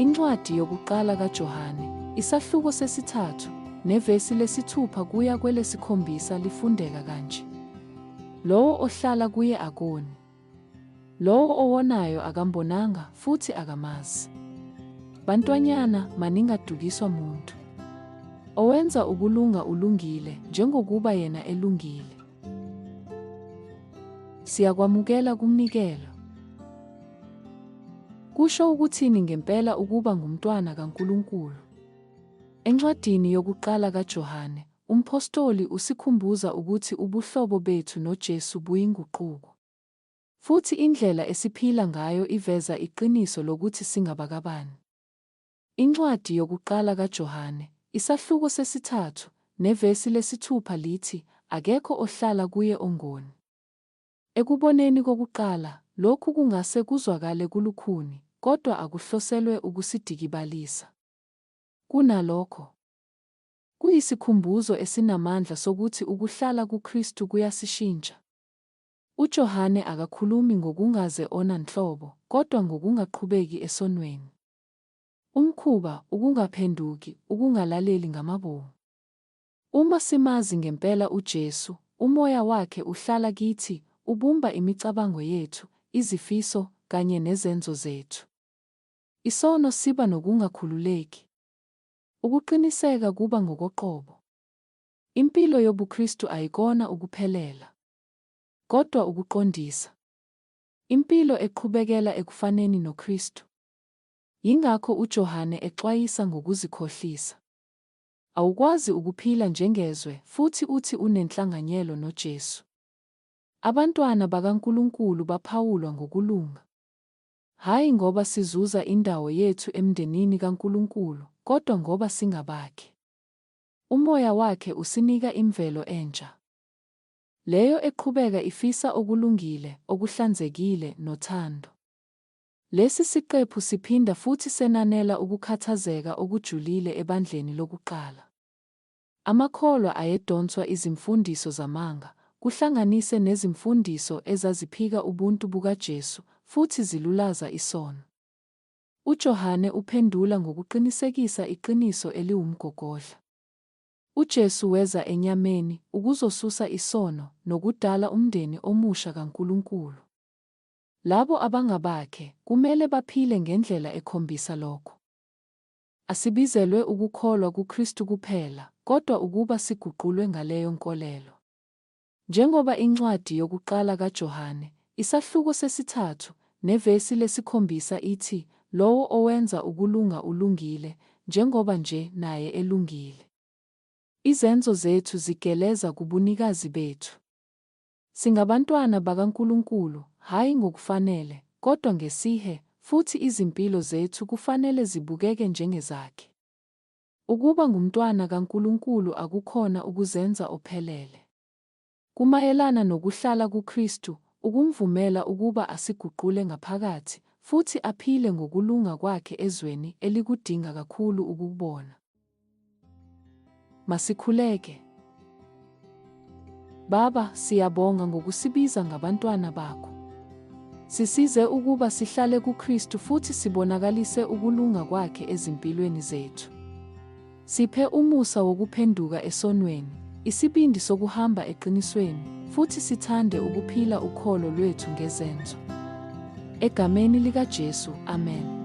Incwadi yokuqala kaJohane, isahluko sesithathu, nevesi lesithupha kuya kwelesikhombisa lifundeka kanje. Lowo ohlala kuye akoni. Lowo owonayo akambonanga futhi akamazi. Bantwanyana, maningadukiswa muntu. Owenza ukulunga ulungile, njengokuba yena elungile. Siyakwamukela kumnikelo. Kusho ukuthini ngempela ukuba ngumntwana kaNkulunkulu? Encwadini yokuqala kaJohane, umphostoli usikhumbuza ukuthi ubuhlobo bethu noJesu buyinguquko. Futhi indlela esiphila ngayo iveza iqiniso lokuthi singabakabani. Incwadi yokuqala kaJohane, isahluko sesithathu, nevesi lesithupha lithi, Akekho ohlala kuye ongoni. Ekuboneni kokuqala, lokhu kungase kuzwakale kulukhuni, kodwa akuhloselwe ukusidikibalisa. Kunalokho, kuyisikhumbuzo esinamandla sokuthi ukuhlala kuKristu kuyasishintsha. UJohane akakhulumi ngokungaze ona nhlobo, kodwa ngokungaqhubeki esonweni. Umkhuba, ukungaphenduki, ukungalaleli ngamabomu. Uma simazi ngempela uJesu, uMoya wakhe uhlala kithi, ubumba imicabango yethu, izifiso, kanye nezenzo zethu. Isono siba nokungakhululeki. Ukuqiniseka kuba ngokoqobo. Impilo yobuKristu ayikona ukuphelela, kodwa ukuqondisa. Impilo eqhubekela ekufaneni noKristu. Yingakho uJohane exwayisa ngokuzikhohlisa. Awukwazi ukuphila njengezwe futhi uthi unenhlanganyelo noJesu. Abantwana bakaNkulunkulu baphawulwa ngokulunga. Hhayi ngoba sizuza indawo yethu emndenini kaNkulunkulu, kodwa ngoba singabakhe. UMoya wakhe usinika imvelo entsha. Leyo eqhubeka ifisa okulungile, okuhlanzekile, nothando. Lesi siqephu siphinda futhi senanela ukukhathazeka okujulile ebandleni lokuqala. Amakholwa ayedonswa izimfundiso zamanga, kuhlanganise nezimfundiso ezaziphika ubuntu bukaJesu futhi zilulaza isono. UJohane uphendula ngokuqinisekisa iqiniso eliwumgogodla. UJesu weza enyameni ukuzosusa isono nokudala umndeni omusha kaNkulunkulu. Labo abangabakhe kumele baphile ngendlela ekhombisa lokho. Asibizelwe ukukholwa kuKristu kuphela, kodwa ukuba siguqulwe ngaleyo nkolelo. Njengoba incwadi yokuqala kaJohane, isahluko sesithathu, nevesi lesikhombisa ithi, Lowo owenza ukulunga ulungile, njengoba nje naye elungile. Izenzo zethu zigeleza kubunikazi bethu. Singabantwana bakaNkulunkulu, hhayi ngokufanele, kodwa ngesihe, futhi izimpilo zethu kufanele zibukeke njengezakhe. Ukuba ngumntwana kaNkulunkulu akukhona ukuzenza ophelele. Kumayelana nokuhlala kuKristu, ukumvumela ukuba asiguqule ngaphakathi, futhi aphile ngokulunga kwakhe ezweni elikudinga kakhulu ukubona. Masikhuleke. Baba, siyabonga ngokusibiza ngabantwana bakho. Sisize ukuba sihlale kuKristu futhi sibonakalise ukulunga kwakhe ezimpilweni zethu. Siphe umusa wokuphenduka esonweni, isibindi sokuhamba eqinisweni, futhi sithande ukuphila ukholo lwethu ngezenzo. Egameni likaJesu, amen.